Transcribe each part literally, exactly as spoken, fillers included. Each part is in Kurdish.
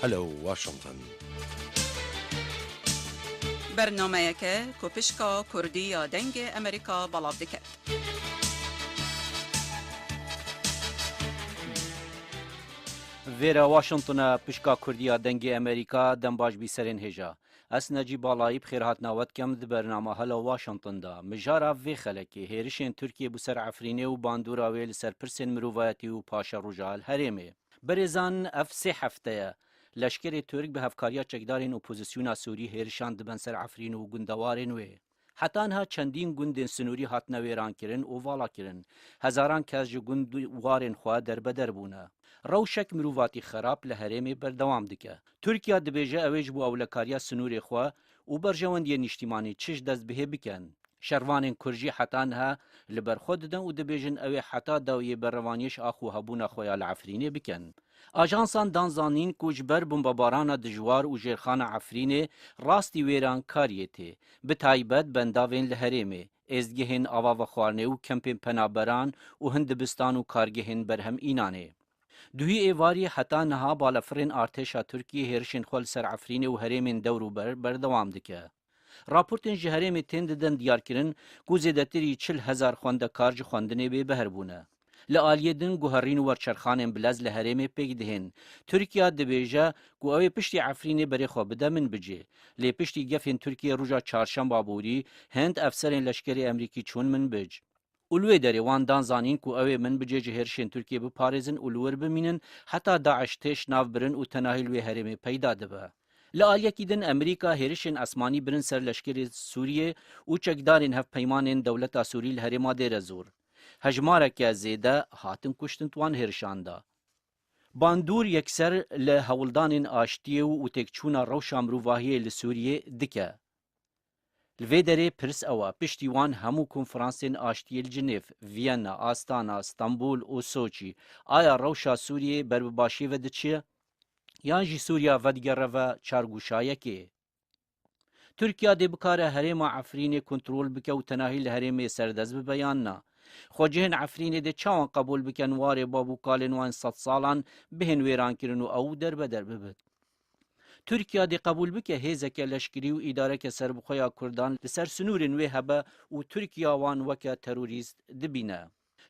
Hello Washington. Bernameyeke ku pişka Kurdî ya Dengê Amerîka belav dike. Vêre Washington e, pişka Kurdî ya Dengê Amerîka, dem baş bî serên hêja. Ez Necîb Balayî bi xêrhatina we dikem di bernama Hello Washington de. Mijara vê xelekê, hêrişên Tirkiyê bû ser Efrînê û bandora wê li ser pirsên mirovayetî û paşeroja li herêmê. Berêzan, ev sê hefte ye leşkerê Tirk bi hevkariya çekdarên opozisyona Sûrî hêrişan dibin ser Efrîn û gundewarên wê. Heta niha çendîn gundên sinûrî hatine wêrankirin û valakirin. Hezaran kes ji gund û warên xwe derbeder bûne. Rewşek mirovatî xerab li herêmê berdewam dike. Tirkiye dibêje ew ê ji bo ewlekariya sinûrê xwe û berjewendiyên nîştîmanî çi ji dest bihê bikin. Şervanên Kurd jî heta niha li ber xwe didin û dibêjin ew ê heta dawiyê berevaniyê ji ax û hebûna xwe ya li Efrînê bikin. Ajansan dan zanîn ku ji ber bombebarana dijwar û jêrxana Efrînê rastî wêrankariyê tê, bi taybet bendavên li herêmê, êzgehên ava vexwarinê û kempên penaberan û hin dibistan û kargehên berhem înanê. Duhî êvarî heta niha balefirên artêşa Tirkiyê hêrişên xwe li ser Efrînê û herêmên dewrûber berdewam dike. Raportên ji herêmê tên didin diyarkirin ku zêdetirî çil hezar xwendekar ji xwendinê bêbehr bûne. Li aliyê din guherîn û werçerxanên bilez li herêmê pêk dihên. Tirkiye dibêje ku ew ê piştî Efrînê berê xwe bide Minbicê. Lê piştî gefên Tirkiyê roja çarşemba borî, hind efserên leşkerê Emerîkî çûn Minbic. Û li wê derê wan dan zanîn ku ew ê Minbicê ji hêrişên Tirkiyê biparêzin û li wir bimînin heta DAIŞ têş navbirin û tenahî li wê herêmê peyda dibe. Li aliyekî din Amerîka hêrişên esmanî birin ser leşkerê Sûriyê û çekdarên hevpeymanên dewleta Sûrî li herêma Dêrezor. Hejmareke zêde hatin kuştin di wan hêrişan de. Bandor yekser li hewldanên aştiyê û têkçûna rewşa mirovahiyê li Sûriyê dike. Li vê derê pirs ew e, piştî wan hemû konferansên aştiyê li Cinêv, Viyana, Astana, Stenbul û Soçî, aya rewşa Sûriyê ber bi başiyê ve diçe? Yan jî Sûriya vedigere ve çargûşayekê? Tirkiya dê bikare herêma Efrînê kontrol bike û tenahî li herêmê serdest bibe yan na? Xwecihên Efrînê dê çawan qebûl bikin warê bab û kalên wan sed salan bihên wêrankirin û ew derbeder bibit? Tirkiya dê qebûl bike hêzeke leşkerî û îdareke serbixwe ya Kurdan li ser sinûrên wê hebe û Tirkiya wan weke terorîst dibîne?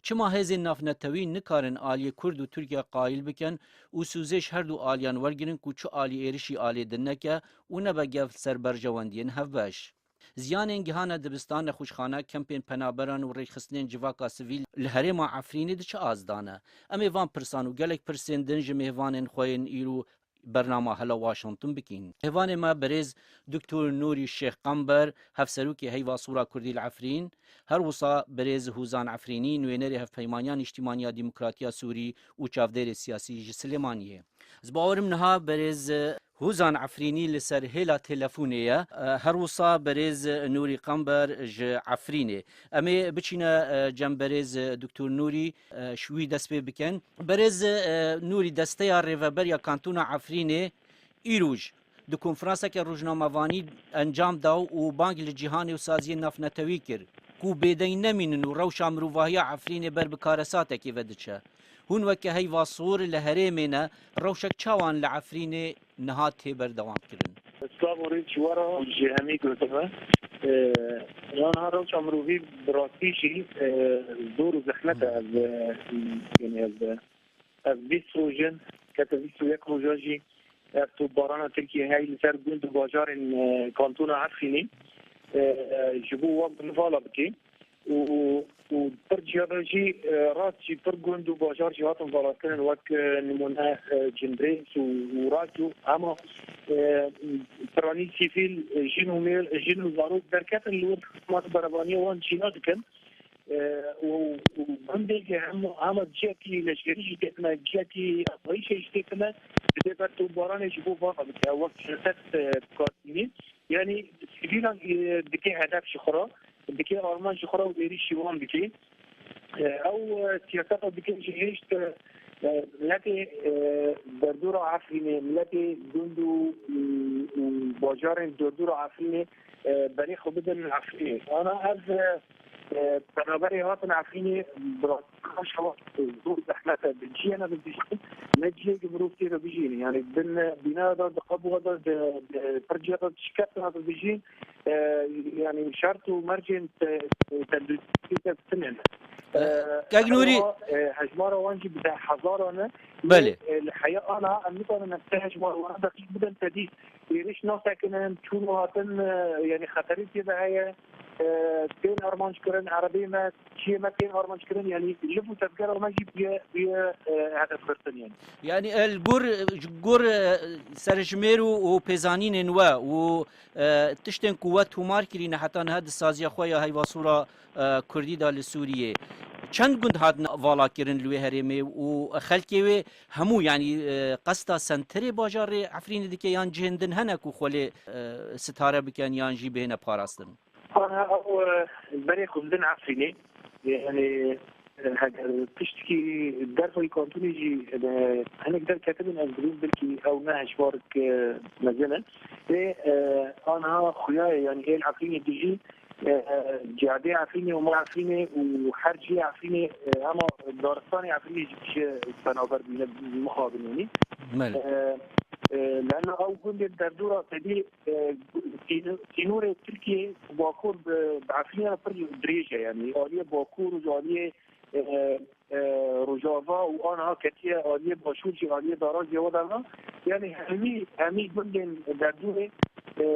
Çima hêzên navnetewî nikarin aliyê Kurd û Tirkiye qayîl bikin û sûzê ji her du aliyan wergirin ku çi alî êrişî alê din neke û nebe gef li ser berjewendiyên hevbeş? Ziyanên gihane dibistan, nexweşxane, kempên penaberan û rêkxistinên civaka sivîl li herêma Efrînê di çi az de ne? Em ê van pirsan û gelek pirsên din ji mêvanên xwe yên îro bernama Hela Washington bikîn. Mêvanê me birêz Doktor Nûrî Şêx Qember, hevserokê Heyva Sora Kurdî li Efrîn, her wisa birêz Hûzan Efrînî, nûênerê Hevpeymaniya Nîştîmaniya Demokratiya Sûrî û çavdêrê siyasî ji Silêmaniyê. Ez bawerim niha birêz Hûzan Efrînî li ser hêla telefonê ye. Her wisa birêz Nûrî Qember ji Efrînê. Em ê biçîne, e, cem berêz, e, Doktor Nûrî, e, ji wî dest pê bikin. Berêz, e, Nûrî, desteya rêveber ya Kantona Efrînê îroj di konferanseke rojnamevanî encam da û bang li cîhanê û saziyên navnetewî kir ku bêdeng nemînin û rewşa mirovahiya Efrînê ber bi karesatekê ve diçe. Hûn weke Heyva Sor li herêmê ne, rewşek çawan li Efrînê niha tê berdewam kirin? Silav û rêz ji we re û ji hemî gotê me. E, ya niha rewşa mirovî bi rastî jî, e, zor û zehmet e. Ez, e, yanî ez, e, ez bîst roj in, kete bîst û yek roja jî ev topbarana Tirkiye hey li ser gund û bajarên, e, kantona Efrînê, e, e, ji bo wan bi min vala bike. û, û pir ciya ve jî, e, rast jî pir gund û bajar jî hatin valatkirin, wek, e, nimûne, e, Cindrês û, û Rakyo. Hema, e, piranî sivîl, e, jin û mêr, jin û zarok derketin li wir, hema berevaniya wan çîna dikin. E, û, û gundê ki hema, hema cihekî leşkerî jî têkine, cihekî asayîşê jî têkine, dibê ber topbaranê ji bo vana bike, wek siyaset, e, bi kar tînî. Yanî sivîlan, e, dike hedef ji xwe re, dike armanc ji xwe re û êrîşî wan dike. E, ew, e, siyaseta dike jî hêşt, e, e, miletê, e, derdora Efrînê, miletê gund û, û, û bajarên derdora Efrînê, e, berê xwe bidin Efrînê. Ana ev, e, e, penaberê hatin Efrînê bi rastî Aşawa zor zehmet e. Bi ciyê ne bibijîn, ne ciyê ki mirov tê de bijînî. Yani bin bina de, di qebûa de, di, di pir ciya de şikeftina bibijîn. E, yani şert û mercên te-, tenduristî de tune ne. E, Kek Nûrî. Ewa, e, hejmara wan jî bi deh hezaran e. Belê. E, li heya ana em nikarin em te hejmara wan deqîq bidin te dî. Êriş nasekinin, çûn û hatin, e, yani xeterî tê de heye. E, tên armanc kirin, erebê me, çiyê me tên armanc kirin, yani liv û tevgera me jî bûye, bûye, e, hedefgirtin yani. Yani el gor, ji gor, e, serjimêr û, û pêzanînên we û, e, tiştên ku we tomar kirîne heta niha di saziya xwe ya Heyva Sor a, e, Kurdî de li Sûriyê. Çend gund hatin vala kirin li wê herêmê û xelkê wê hemû, yani, e, qesta senterê bajarê Efrînê dike yan cihên din hene ku xwe lê, e, sitare bikin yan jî bihêne parastin? Ana ew, e, berê xwe bidin Efrînê. Yani, e, heger tiştekî derxweyî kantonê jî, e, hinek derketibin, ez dilîm belkî ew ne hejmarek, e, mezin in. Lê, e, aniha xuya ye, yani êl Efrînê dijî, e, cadê Efrînê û ma Efrînê û her cihê Efrînê, e, hema daristanê Efrînê jî dije penaber bîne mixabin yani. Belê. E, e, lehna ew gundên derdora tedî e, sîno-, sînorê Tirkiyê bakur bi, bi Efrînê re pir dirêj e, yani aliyê bakur û aliyê, e, e, rojava û aniha ketiye aliyê başûr jî aliyê darazê we de ve. Yani hemî, hemî gundên derdorê, e,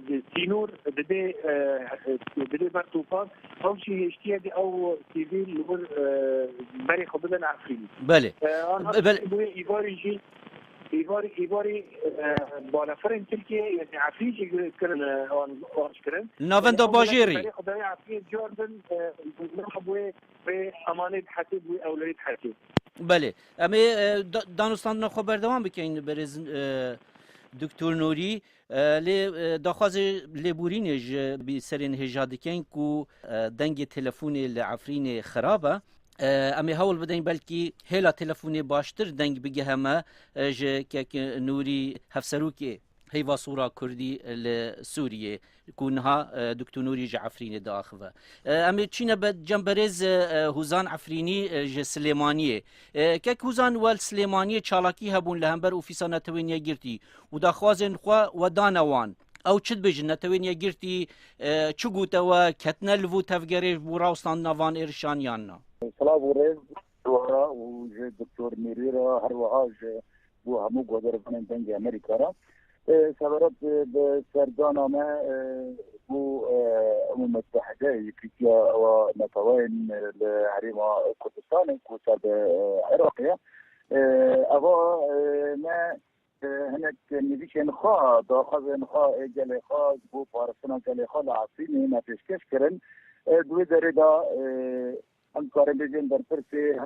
di sînor dibê, e, dibê ber topan. Ew jî hêştiye di ew sivîl li wir, e, berê xwe bidin Efrînê. Belê. E, aniha Be-, belê. Bûye îvarî jî Îvarî, îvarî, e, balafirên Tirkiyê, yani Efrîn jî kirin, e, an, anc kirin. Li navenda Yani, bajêrî. Berê xwe berê Efrîn cardin, e, niha bûyê vê emanê dihetê, bûyê ewleyê dihetê. Belê. Em ê, e, da-, danûstandina xwe berdewam bikeyin, berêz, e, Doktor Nûrî. E, lê, e, daxwazê lêborînê ji bîserên hêja dikeyin ku, e, dengê telefonê li Efrînê xirab e. E, em ê hewl bideyin belkî hêla telefonê baştir deng bigihe me, e, ji kek Nûrî Hevserokê Heyva Sor a Kurdî li Sûriyê, ku niha, e, Doktor Nûrî ji Efrînê diaxive. E, em ê çîne be cem berêz, e, Hûzan Efrînî, e, ji Silêmaniyê. E, kek Hûzan, we li Silêmaniyê çalakî hebûn li hember Ofîsa Netewên Yekgirtî û daxwazên xwe we dane wan. Ew çi dibêjin? Netewên Yekgirtî, e, çi gote we? Ketine li vû tevgerê ji bo rawestandina van êrişan yan na? Silav û rêz ji we re û ji Doktor Nûrî re, her wiha ji bo hemû guhdarvanên Dengê Amerîka re. E, seberat, e, bi serdana me, e, bû, e, Umûm Mutehide, Yekîtiya ewa Neteweyên, e, li Herêma Kurdistanê ku ser bi, e, Iraqê ye. E, eva, e, me, e, hinek nivîsên xwe, daxwazên xwe, ê gelê xwe, ji bo parastina gelê xwe li Efrînê me pêşkêş kirin. E, di wê derê de, e, em karin bêjin berpirsê,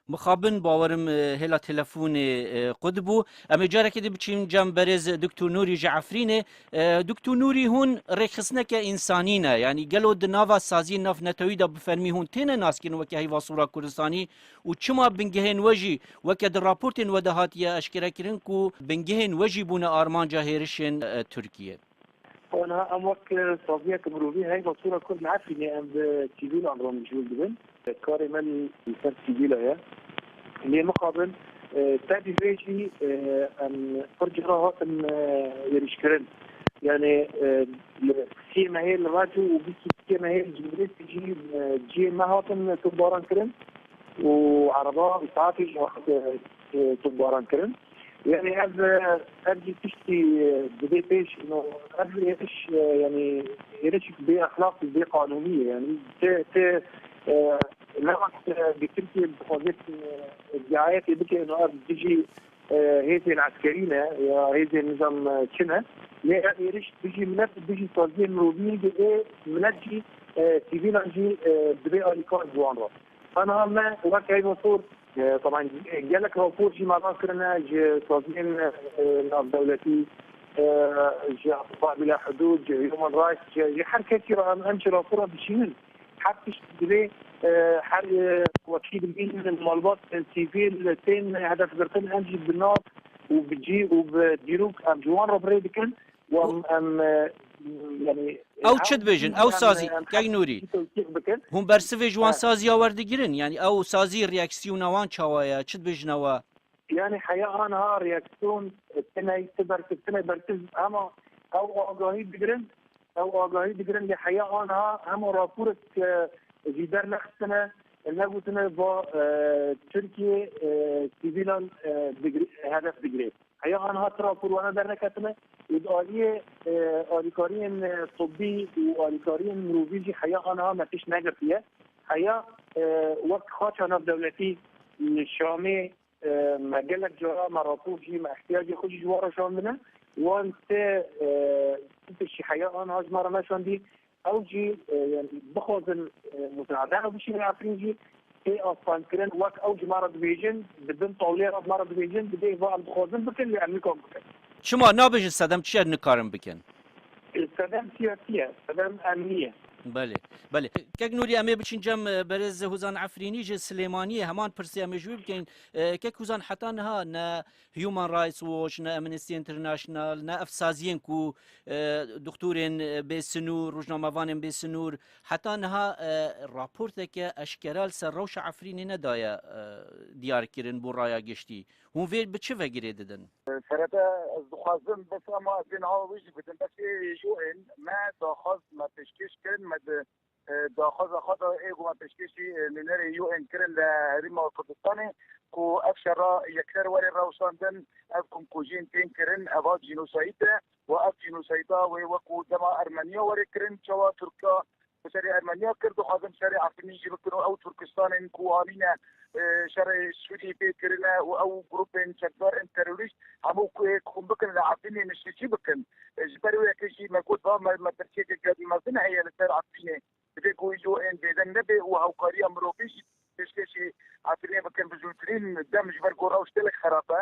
Mixabin, bawerim, e, hêla telefonê, e, qut bû. Em ê careke din biçîn cem berêz Doktor Nûrî ji Efrînê. E, Doktor Nûrî, hûn rêkxistineke însanî ne. Yanî gelo di nava saziyên navnetewî de bi fermî hûn têne naskirin weke Heyva Sor a Kurdistanî û çima bingehên we jî weke di raportên we de hatiye eşkerekirin ku bingehên we jî bûne armanca hêrişên, e, Tirkiyê? Aniha em wek, e, saziyeke mirovî Heyva Sor a Kurd li Efrînê em bi sivîlan re mijûl dibin. Karê me li ser sivîla ye. Lê mixabin, e, tevî vê jî, e, em pir cara hatin, e, êrîşkirin. Yani, e, li siyê mehê li Reco û bîst û siyê mehê li Cibirêsê jî, e, ciyê me hatin topbaran kirin û ereba Îsaatê jî hat, e, e, topbaran kirin. Yani ev, e, ev jî tiştî, e, dibê pêş, no, ev êriş, e, yani êrişek bê exlaq û bê qanûnî ye. Yani tê, tê, e, ne wek, e, bi Tirkiye dixwaze, e, diayetê bike, no, ev dijî, e, hêzên eskerî ne ya hêzên nizam, e, çi ne. Lê ev êriş dijî milet û dijî saziyên mirovî ye, ê milet jî, e, sivîlan jî, e, dibê alîkar ji wan re. Aniha me wek Heyva Sor, e, taban, gelek rapor jî me rakirine ji saziyên, e, navdewletî, e, ji Atibâ Bila Hudûd, ji Human Rights, ji, ji her kesî re em, em ji rapora dişînin. Her tişt divê, e, her, e, wekî dibînin malbat, e, sivîl tên hedefgirtin, em jî bi nav û bi cî û bi dîrok em ji wan re bi rê dikin. Û em, em, e, Yani, ew çi dibêjin? Ew sazî, Kek Nûrî, hûn bersivê ji wan saziya werdigirin? Yani ew sazî reaksiyona wan çawa ye? Çi dibêjin ew? Yani heya anha reaksiyon tine, ti bersiv tine, bersiv hema ew agahî digirin, ew agahî digirin lê heya anha hema raporek, e, jî dernexistine, negotine va, e, Tirkiye, e, sivîlan, e, digri-, hedef digire. Heya anha ti rapor wana derneketine û di aliyê, e, alîkariyên, e, tibbî û alîkariyên mirovî jî heya anha me pişt negirtiye. Heya, e, wek xaça navdewletî, e, Şamê, e, me gelek cara me rapor jî, me ihtiyacê xwe jî ji wan re şandine. Wan ti, e, ti tiştî heya anha ji me re neşandî. Ew jî, e, yani bixwazin, e, musade ew bişîne Efrîn jî tê astengkirin, wek ew ji me re dibêjin, di bin tawlê re ji me re dibêjin, dibê va em dixwazin bikin, lê em nikan bikin. Çima nabêjin sedem çi ye nikarin bikin? E, sedem siyasî ye, sedem emnî ye. Belê, belê. Kek Nûrî, em ê biçin cem, e, berêz Hozan Efrînî ji Silêmaniyê, heman pirsê em ê ji wî bikin. E, Kek Hozan, heta niha ne Human Rights Watch, ne Amnesty International, ne ev saziyên ku, e, doktorên, e, bê sinûr, rojnamevanên bê sinûr, heta niha, e, raporteke eşkera li ser rewşa Efrînê nedaye, e, diyarkirin bo raya giştî. Hûn vê bi çi ve girê didin? Serete ez dixwazim bes ema ez ê niha wî jî bidim. Bes ê U N me daxwaz me pêşkêş kirin, me di e, daxwaza xwe da ê ku me pêşkêşî, e, nûnerê U N kirin li Herêma Kurdistanê ku ev şera yekser were rewşandin, ev komkujiyên tên kirin, eva cînosayd e û ev cînosayda wê wekû dema Ermeniya were kirin, çawa Tirka bi serê Ermeniya kir, dixwazin şerê Efrînê jî bikin û ew Tirkistanên ku anîne, e, şerê Sûriyê pê kirine û ew grûpên çekdar ên terorîst hemû ku ê kom bikin li Efrînê niştecî bikin. E, ji ber wê yekê jî me got, va me, me pirsiyeke mezin heye li ser Efrînê. Divê ku U N bêdeng nebe û hewkariya mirovî jî pêşkêşî Efrînê bikin bi zûtirîn dem, ji ber ku rewş gelek xerab e.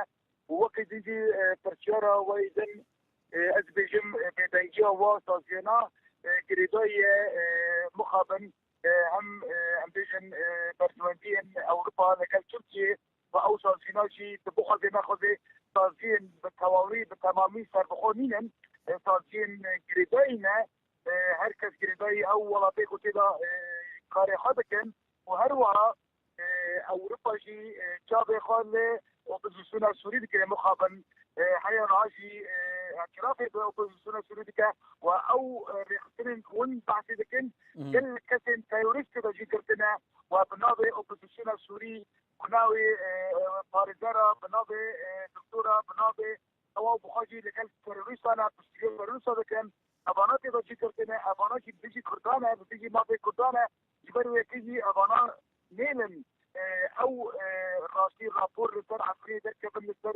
Û wekî din jî, e, pirsiyara we yê din, e, ez dibêjim, e, bêdengiya wa saziyena, e, girêdayî ye, e, mixabin, e, hem, e, em bêjin, e, berjewendiyên Ewropa li gel Tirkiyê ve ew saziyena jî tu bixwazê nexwazê saziyên bi tewawî, bi temamî serbixwe nînin, e, saziyên, e, girêdayî ne. E, her kes girêdayî ew welatê ku tê de, e, karê xwe dikin û her wiha, e, Ewropa jî, e, çavê xwe li opozîsyona Sûrî dikine mixabin. E, heya niha jî, e, îtirafê bi opozîsyona Sûrî dike û ew, e, rêxistinên ku hûn behsê dikin, Mhm. gelek kesên terorîst tê de jî girtine û bi navê opozîsyona Sûrî, bi navê, e, e, parêzera, bi navê, e, doktora, bi navê ewa bi xwe jî li gel terorîstan e, piştgirî terorîsta dikin. Evana tê de cî girtine, evana jî bi dijî Kurdan e, bi dijî mafê Kurdan e. Ji ber wê yekê jî evana nêlin, e, ew, e, rastî rapor li ser Efrînê derkevin li ser,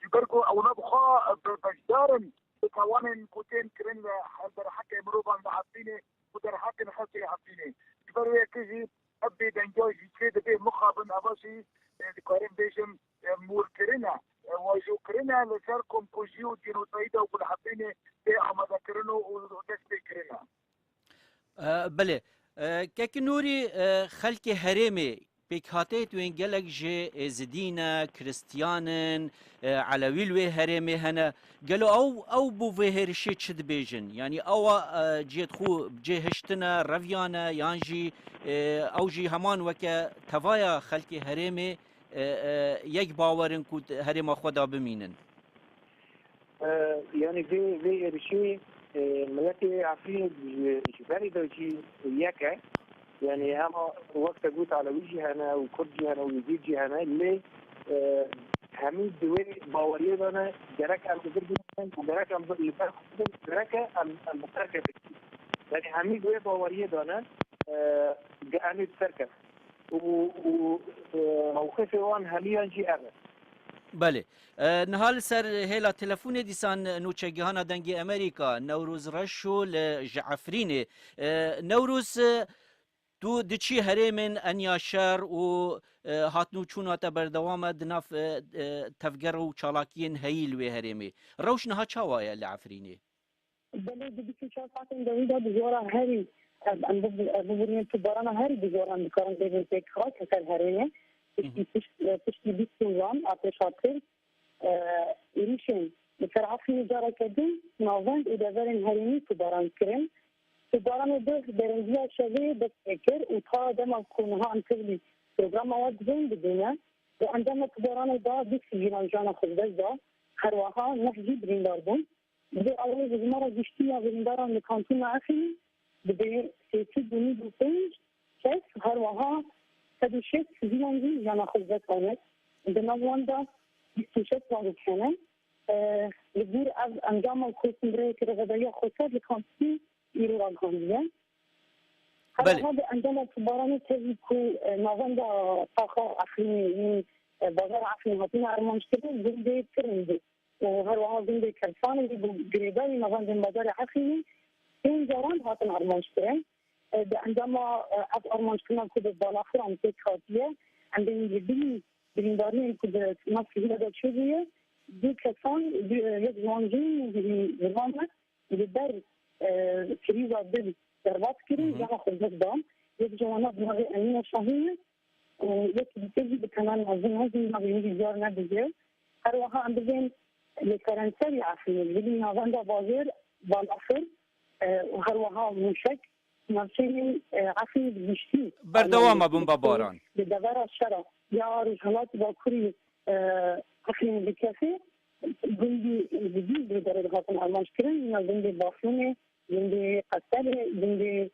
ji ber ku ewna bi xwe, e, be-, beşdar in di tawanên ku tên kirin li derheqê mirovan li Efrînê û derheqên xelkê Efrînê. Ji ber wê yekê jî ev bêdengiya jî çê dibe mixabin, eva jî, e, dikarim bêjim, e, mûrkirine, e, wajokirine li ser komkujî û cînosayda û ku li Efrînê tê amadekirin û, û dest pê kirine. E, belê. E, Kek Nûrî, e, xelkê herêmê pêkhateyê wên gelek ji Êzidî ne, Kristiyan in, e, Elewî li wê herêmê hene. Gelo ew, ew bo vê hêrişê çi dibêjin? Yanî ewa, e, cihê xwe cihiştine, reviyane, yan jî, e, ew jî heman weke tevaya xelkê herêmê, e, e, yek bawer in ku herêma xwe de bimînin? E, yani vê, vê êrişê, e, miletê Efrînê ji, ji berê de jî yek e. Yani hema wek te got Elewî jî hene û Kurd jî hene û Êzîd jî hene. Lê, e, hemî di wê baweriyê de ne, gerek em li vir bimînin û gerek em li ber xwe bidin, gerek em, em bi ser kevin. Yani hemî di wê baweriyê de ne, e, em ê bi ser kevin. Û, û, e, mewqifê wan hemiyan jî ev e. Belê. E, niha li ser hêla telefonê dîsan nûçegihana Dengê Amerîka, Newroz Reşo li, ji Efrînê. E, Newroz, e, tu diçî herêmên enya şer û, e, hatnûçûna te berdewam e di nav, e, e, tevger û çalakiyên heyî li wê herêmê. Rewş niha çawa ye li Efrînê? Belê di bîst û çar saetên dawî de dijwara herî, em, em bib-, em bibûrînin tu barana herî dijwar em dikarin bêjin pêk hat li ser herêmê. Piştî, Hı hı. pişt-, piştî bîst rojan artêşa Tirk, e, êrîşên Li ser Efrînê careke din navend û deverên herêmî tûbaran kirin. Tûbaranê duh derengiya şevê dest pê kir û ta dema ku niha em tevlî programa we dibin, dibîne. Di encama tûbaranê de du sivîlan jiyana xwe ji dest da. Her wiha neh jî birîndar bûn. Bi vê awayî hejmara giştî ya birîndaran li kantona Efrînê dibe sê sed û nîvî û pênc kes, her wiha sed û şêst sivîlan jî jiyana xwe ji dest dane. Di nav wan de bîst û şeş zarok hene. E, Li gor ev encama ku Sindireyeke Rêveberîya Xweser li Kamsî îro ragihandiye. Her Belê. Wiha di encama tûbaranê tevî ku, e, navenda taxa Efrînê yên, e, bazara Efrînê hatine armanckirin, gundê Tirin bû. Û her wiha gundê Kersanê jî bû girêdayî navendên bazarê Efrînê, pênc caran hatin armanckirin. E, di encama, e, ev armanckirina ku bi balaxiran pêk hatiye, em bên li bilî birîndariyên ku di nav sivîla de çêbûye, du kesan, du, e, yek ji wan jî, e, ziman e, li ber, e, krîza dil berbat kirin, Hı hı. jiyana xwe ji dest dan. Yek ji wana bi navê Emîne Şahîn e. Û yek dîtir jî bi temel mezin e, jî navê wî jî diyar nebûye. Her wiha em bibên li serenserî Efrînê, li navenda bajêr, balaxir, e, û her wiha mûşek, navçeyên, e, Efrînê bi giştî Berdewam e bombabaran. Li devera şera ya Rojhilatê Bakurî, e, Efrînê dikeve, gundî, e, bi dî bi derê dihatin armanckirin, yine gundê Bafûnê, gundê Qeselê, gundê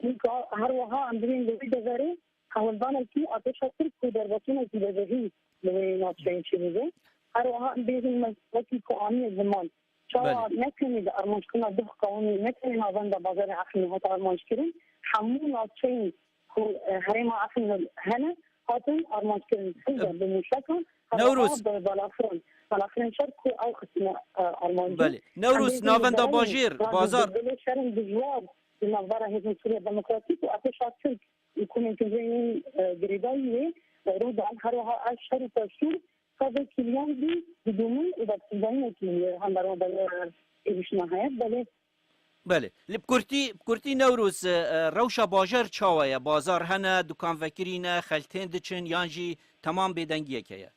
Çimka, her wiha em bibên li wê deverê, hewldanekî artêşa Tirk ku derbasînekî vejehî li wê navçeyê çêdibe. Her wiha em bêjin me wekî ku aniye ziman. Çawa Belê. ne tenê di armanckirina duh qewimî, ne tenê navenda bazarê Efrînê hate armanckirin, hemû navçeyên ku, e, herêma Efrînê hene, hatin armanckirin. Hêza bi mûşekan, her Newroz. wiha bi balafirin. Balafirin şer ku ew xistine, e, armancî. Belê. Newroz, Em bêjin navenda li Derê, bazar. Belê şerin dijwar li navbera Hêzên Sûriya Demokratîk û artêşa Tirk û komên Tindirê yên, e, girêdayî wê, e, rû dan. Her wiha ev şer û peşûr ka vê kiliyan bî didomin û bersivdayînekî, e, hemberwa ber, e, êrîşina heye. Belê. Belê. Li bi kurtî, bi kurtî Newroz, e, e, rewşa bajar çawa ye? Bazar hene, dukan vekirî ne, xelk tên diçin yan jî temam bêdengiyek heye?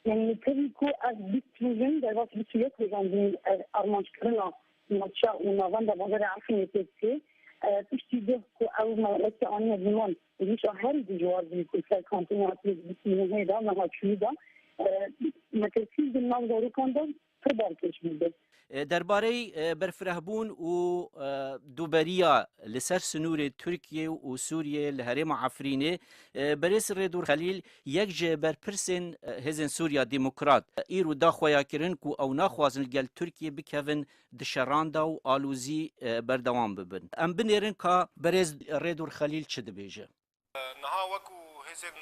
Yanî tevî ku ev bîst rojin, derbas bîst û yek rojan din, e, armanckirina navça û navenda bazarê Efrînê pêk tê. E, piştî doh ku ew me wekî aniye ziman, êrîşa herî dijwar bû ku ser kantîna Efrînê bîst û nehê de, meha çûyî de, e, metirsî di nav zarokan de pir balkêş bû. E, derbarey, e, berfirehbûn û, e, duberiya li ser sinûrê Tirkiye û Sûriye li herêma Efrînê, e, berêz Rêdûr Xelîl, yek ji berpirsên, e, Hêzên Sûriya Demokrat, e, îro da xweyakirin ku ew naxwazin li gel Tirkiye bikevin di şeran de û alozî, e, berdewam bibin. Em binêrin ka berêz Rêdûr Xelîl çi dibêje. Niha wekû hêzên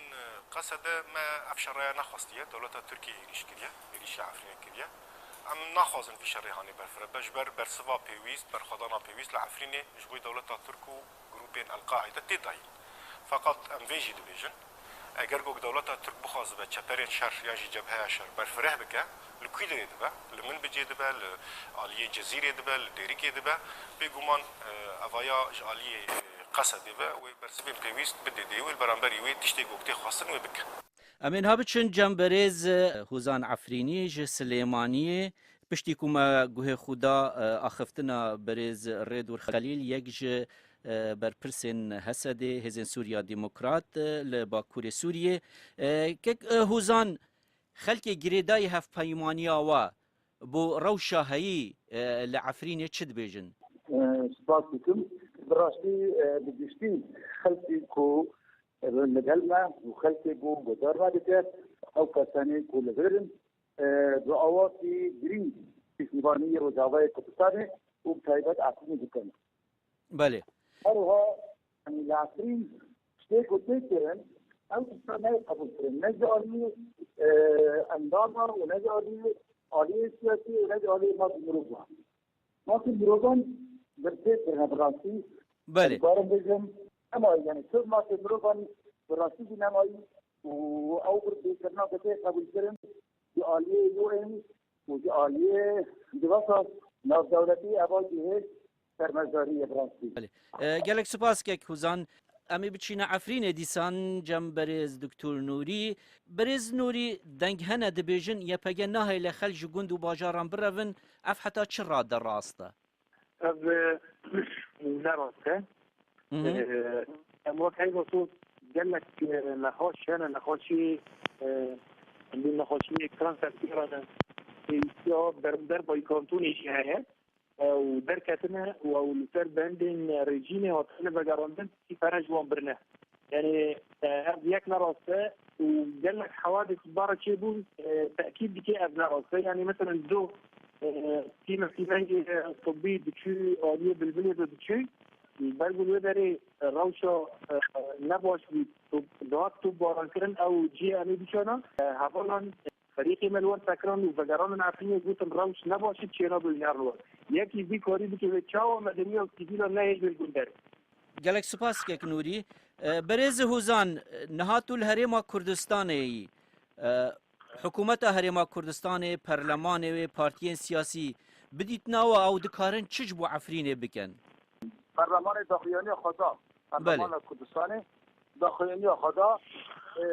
Qesede me ev şereya nexwestiye, dewleta Tirkiyê êrîş kiriye, êrîşa Efrînê kiriye. Em naxwazin vî şerê hanê berfireh be, ji ber bersiva pêwîst, berxwedana pêwîst li Efrînê ji bo dewleta Tirk û grûpên El-Qaîde tê dayîn. Feqet em vê jî dibêjin, eger ku dewleta Tirk bixwazibe çeperên şer yan jî cebheya şer berfireh bike, li kwî derê dibe? Li Minbicê dibe, li aliyê Cezîrê dibe, li Dêrikê dibe? Bêguman, e, evaya ji aliyê, e, Qesedê ve wê bersivên pêwîst bidê dê wê li beramberî wê tiştê ku tê xwestin wê bike. Em ê niha biçin cem berêz Hozan Efrînî ji Silêmaniyê. Piştî ku me guhê xwe da, e, axiftina berêz Rêdûr Xelîl, yek ji, e, berpirsên H S D'ê, Hêzên Sûriya Demokrat, e, li Bakurê Sûriyê. E, kek, e, Hozan, xelkê girêdayî hevpeymaniya we bo rewşa heyî, e, li Efrînê çi dibêjin? E, spas dikim. Bi rastî, e, bi giştî xelkê ku, e, li gel me û xelkê ku guhdar me dike, ew kesanê ku li vir in, e, bi awakî girîng piştîvanî Rojavayê Kurdistanê û bi taybet Efrînê dikin. Belê. Her wiha, yanî li Efrîn tiştê ku tê kirin, ew tişta nayê qebûlkirin. Ne ji alî, e, endama û ne ji alî aliyê siyasî û ne ji alî mafê mirovan. Mafê mirovan bi tê kirine bi rastî. Belê. Ez barim bêjim, nema, yanî tu mafê mirovan bi rastî jî nemayî û ew bi têkirina bi tê qebûlkirin ji aliyê U N û ji aliyê civaka navdewletî eva cihê şermezarî ye bi rastî. Belê. E, gelek spas kek Hozan. Em ê biçîne Efrînê dîsan cem berêz Doktor Nûrî. Berêz Nûrî, deng hene dibêjin Y P G nahêle xelk ji gund û bajaran birevin. Ev heta çi rade rast e? Ev, e, ne rast e. Hı hı. E, em wek heyva sor gelek, e, nexweş hene, nexweşî, e, em dî nexweşiyê kanser tê re ne. E, ya ber-, derba kantonê jî heye. E, û derketine û ew li ser bendên rejîmê hatine vegerandin, sî pere ji wan birine. Yani, e, ev yek ne rast e û gelek hewadîs bara çêbûn, e, tekîd dike ev ne rast e. Yani, mesela, do, e, tîme tîmengê, e, tibbî diçû, aliyê bilbilê de diçû. Ber ku li wê derê, e, rewşa, e, ne baş bû, tu-, dihat topbarankirin, ew cihê em ê bişana, e, hevalan, e, Ferîqê me li wer sekiran û vegeranên Efrînê gotin rewş ne baş e, çênabe wî nerin wer. Yekî vî karî bike wê çawa medeniya sivîla nehêle li gund derê. Gelek spas kek Nûrî. E, Berêz Hozan, niha tu li Herêma Kurdistanê yî. E, Hikûmeta Herêma Kurdistanê, perlemanê wê, partiyên siyasî, bi dîtina we ew dikarin çi ji bo Efrînê bikin? Perlemanê daxuyaniya xwe da. Belê. Perlemana Kurdistanê daxuyaniya xwe da, e,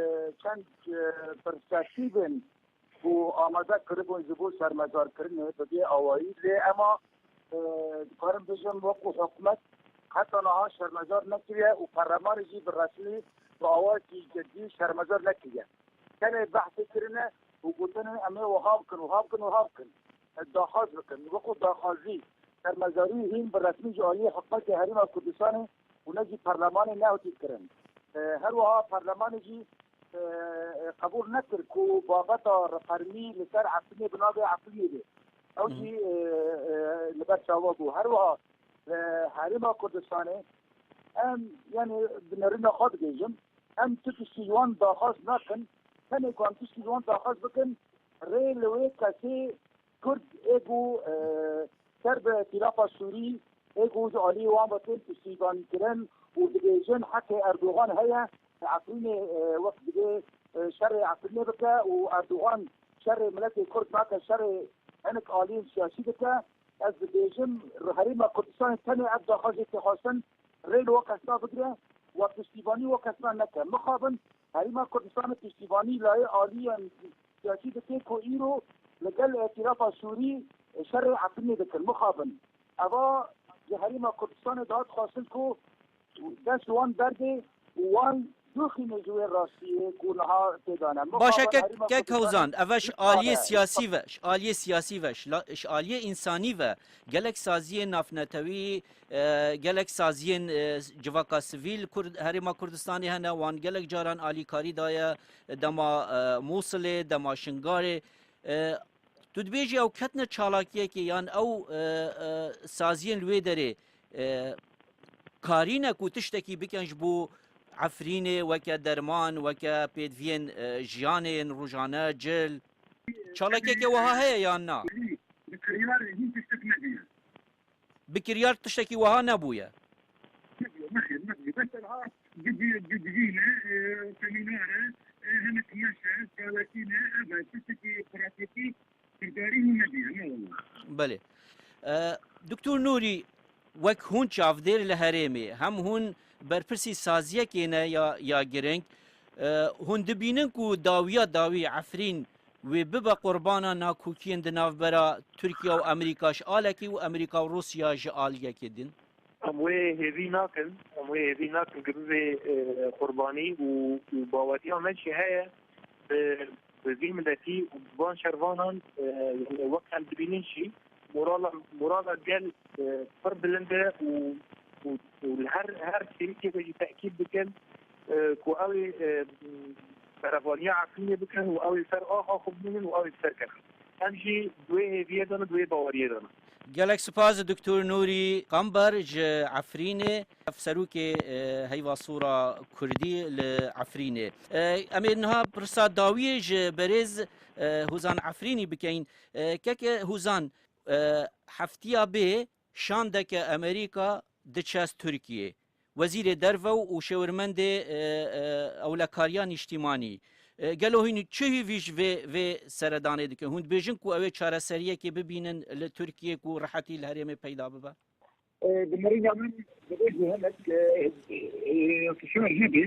çend, e, perspektîfên ku amade kiribûn ji bo şermezarkirinê bi vê awayî, lê ema, e, dikarim bêjim, wekû hikûmet heta niha şermezar nekiriye û perlemanê jî bi resmî, bi awayekî cidî şermezar nekiriye. Tenê behsê kirine û gotine, em ê wiha bikin, wiha bikin, wiha bikin. Daxwaz bikin. Wekû daxwazî şermezarî hîn bi resmî ji aliyê hikûmetê Herêma Kurdistanê û ne jî perlemanê nehatî kirin. E, her wiha perlemanê jî, e, e, qebûl nekir ku babeta fermî li ser Efrînê bi navê Efrînê be. Ew Hı hı. jî, e, e, li ber çawa bû. Her wiha, e, Herêma Kurdistanê em, yani, bi nerîna xwe dibêjim, em tu tiştî ji wan daxwaz nakin. Tenê ku em tiştî ji wan daxwaz bikin, rê li wê kesê Kurd ê ku, e, ser bi Îtîlafa Sûrî ê ku ji alî wan ve tên piştîvanîkirin û dibêjin heqê Erdogan heye, Efrînê, e, wek dibê, e, şerê Efrînê bike û Erdogan şerê miletê Kurd nake, şerê hinek aliyên siyasî dike. Ez dibêjim, Herêma Kurdistanê tenê ev daxwazê tê xwestin, rê li we kesna bigire, we piştîvanî we kesna neke. Mixabin, Herêma Kurdistanê piştîvanî layê aliyên siyasî dike ku îro li gel Îtîlafa Sûrî şerê Efrînê dikin. Mixabin, eva ji Herêma Kurdistanê dihat xwestin ku dest wan berde û wan doxîne ji wê rastiyê ku niha tê de ne. Baş e, Mixabin kek, Herêma kek Kurdistanê Hewzan, eve ji aliyê siyasî ve, ji aliyê siyasî ve, ji la-, ji aliyê însanî ve gelek saziyên navnetewî, e, gelek saziyên, e, civaka sivîl Kurd-, Herêma Kurdistanê hene, wan gelek caran alîkarî daye, dema, e, Mûsilê, dema Şingalê. E, tu dibêjî ew ketine çalakiyekê yan ew, e, e, saziyên li wê derê, e, karî ne ku tiştekî bikin ji bo Efrînê weke derman, weke pêdiviyên, e, jiyanê yên rojane, cil? Çalakiyeke wiha heye yan na? Bi kiryar hîn tiştek nebûye. Bi kiryar tiştekî wiha nebûye? Nebûye, nexêr, nebûye. Bes tenha gidi-, gidivî ne, e, semînar e, e, hinek meş e, çalakî ne, ev e, tiştekî pratîkî kirdarî hîn nebûye, ne wele. Belê. E, Doktor Nûrî, wek hûn çavdêr li herêmê, hem hûn berpirsî saziyekê ne ya, ya girîng, e, hûn dibînin ku dawiya dawî Efrîn wê bibe qurbana nakokiyên di navbera Tirkiye û Amerîka ji alekî û Amerîka û Rûsya ji aliyekê din? Em wê hêvî nakin, em wê hêvî nakin ku bibe, e, qurbanî û, û baweriya me jî heye bi, bi vî miletî û bi van şervanan, e, yani wek em dibînin jî morala, morala gel, e, pir bilind e û, û, û li her, her serokê de jî tekîd dikin, e, ku ew ê, e, berevaniya Efrînê bikin û ew ê ser axa xwe bimînin û ew ê bi ser kevin. Em jî di wê hêviyê de ne, di wê baweriyê de ne. Gelek spas Doktor Nûrî Qamber ji Efrînê, serokê, e, Heyva Sora Kurdî li Efrînê. E, em ê niha pirsa dawiyê ji berêz, e, Hûzan Efrînî bikeyin. E, keke Hûzan, e, heftiya bê şandeke Amerîka diçe Tirkiyê. Wezîrê derve û şêwirmendê, e, e, ewlekariya nîştîmanî. E, gelo hûn çi hîvî ji vê, vê seredanê dikin? Hûn dibêjin ku ew ê çareseriyekê bibînin li Tirkiyê ku rihetî li herêmê peyda bibe? E, bi merîna min, divê ji hinek, e, e, fişar hebe,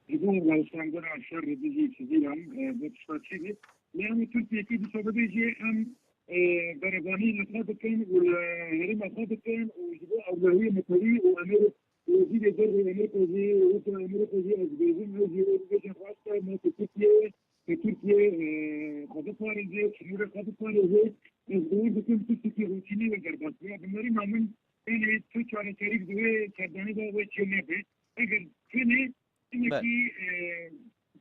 ji bo rawestandina şer li dijî sivîlan, e, bi tişta çêbe. Lê em ê Tirkiyeyê dîsa bibêje, em, e, berevanî li xwe dikin û li herêma xwe dikin û ji bo ewlehiyê netewî û Amer-, û wezîrê derve Amerîka jî, wekî Amerîka jî ez dibêjim, ez jî wê bibêjim rast e, me ku Tirkiye, ku Tirkiye, e, xwe biparêze, sînorê xwe biparêze, ez bawer dikim tiştekî rûtînî wê derbas be. Bi merîna min, tenê tu çareserîk di wê serdanî de wê çê nebe. Eger tenê Belê. Hinekî, e,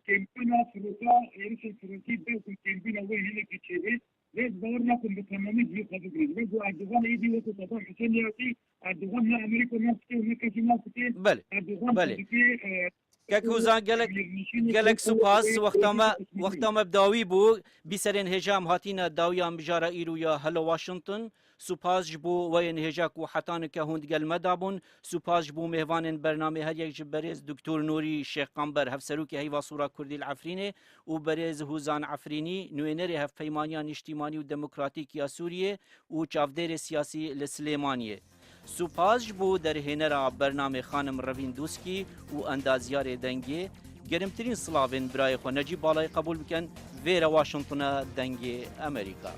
kêmbîna firota, êrişên firotî, belkî kêmbîna wê hinekî çêbe. Lê ez bawer nakim bi temamî cihê xwe bigirî. Lê ku Erdogan êdî wekî Saddam Husênê hatî, Erdogan ne Amerîka nas dike û ne kesî nas dike. Belê. Erdogan Belê. Dike, e, Kek Hozan, gelek, gelek supas. Wexta me, wexta me bi dawî bû. Bîserên hêja em hatîne dawiya mijara îro ya Hello Washington. Supas ji bo we yên hêja ku heta nike hûn digel me dabûn. Supas ji bo mêvanên bernamê, her yek ji berêz Doktor Nûrî Şêxqamber, Hevserokê Heyva Sora Kurdî li Efrînê û berêz Hûzan Efrînî, nûênerê Hevpeymaniya Niştîmanî û Demokratîk ya Sûriyê û çavdêrê siyasî li Silêmaniyê. Supas ji bo derhênera bernamê xanim Revîn Doskî û endazyarê dengê. Gerimtirîn silavên birayê xwe Necîb Balayê qebûl bikin. Vêre Washington e, Dengê Amerîka.